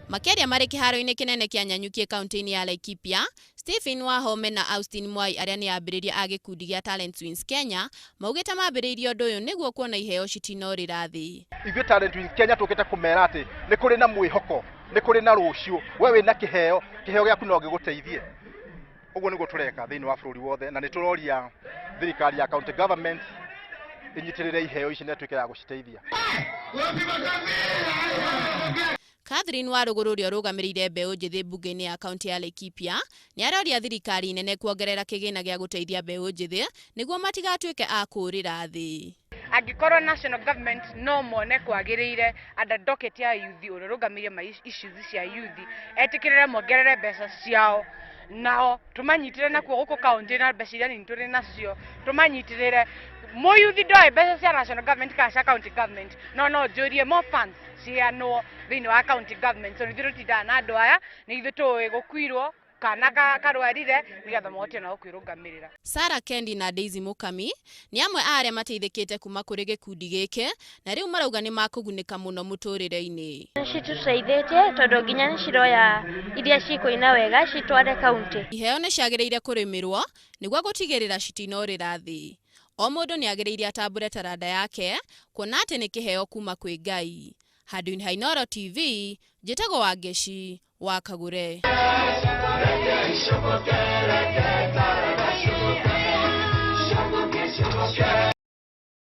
Makĩaria marĩ kĩharo-inĩ kĩnene kĩa Nanyuki kaunti-inĩ ya Laikipia, Stephen Wahome na Austin Mwai arĩa nĩ ambĩrĩria a gĩkundi gĩa Talent Twins Kenya maugĩte mambĩrĩirie ũndũ ũyũ nĩguo kuona iheo citinorĩra thĩ. Ithuĩ Talent Twins Kenya tũkĩte kũmera atĩ nĩ kũrĩ na mwĩhoko, nĩ kũrĩ na rũciũ. We wĩna kĩheo, kĩheo gĩaku no gĩgũteithie. Ũguo nĩguo tũreka thĩinĩ wa bũrũri wothe, na nĩ tũroria thirikari ya county government ĩnyitĩrĩre iheo ici na ĩtuĩke ya gũciteithia. Catherine Warũgũrũ ũrĩa ũrũgamĩrĩire mbeũ njĩthĩ mbunge-inĩ ya kaunti ya Laikipia nĩ aroria thirikari nene kuongerera kĩgĩna gĩa gũteithia mbeũ njĩthĩ nĩguo matigatuĩke a kũũrĩra thĩ. Angĩkorwo national government no mone kwagĩrĩire under docket ya youth, ũrĩa ũrũgamĩrĩire ma issues cia youth, etĩkĩrĩre mongerere mbeca ciao, nao tũmanyitĩre nakuo gũkũ kaunti na mbeca iria nini tũrĩ nacio tũmanyitĩrĩre. Mũyuthi ndoĩ mbeca cia national government kana cia county government, no no njũrie more funds ciheanwo thĩinĩ wa county government, so ithuĩ tũtindaga na andũ aya, nĩ ithuĩ tũĩ gũkuirwo kana karwarire nĩgetha mahote nao kwĩrũgamĩrĩra. Sarah Kendi na Daisy Mukami nĩ amwe a arĩa mateithĩkĩte kuma kũrĩ gĩkundi gĩkĩ na rĩu marauga nĩ makũgunĩka mũno mũtũrĩre-inĩ. Nĩcitũteithĩtie tondũ nginya nĩciroya iria cikũina wega citware kaunti. Iheo nĩ ciagĩrĩire kũrĩmĩrwo nĩguo gũtigĩrĩra citinorĩra thĩ. O mũndũ nĩ agĩrĩire atambũre taranda yake kuona atĩ nĩ kĩheo kuma kwĩ Ngai. Handũ-inĩ ha Inooro TV, njĩtagwo Wangeci wa Kagure.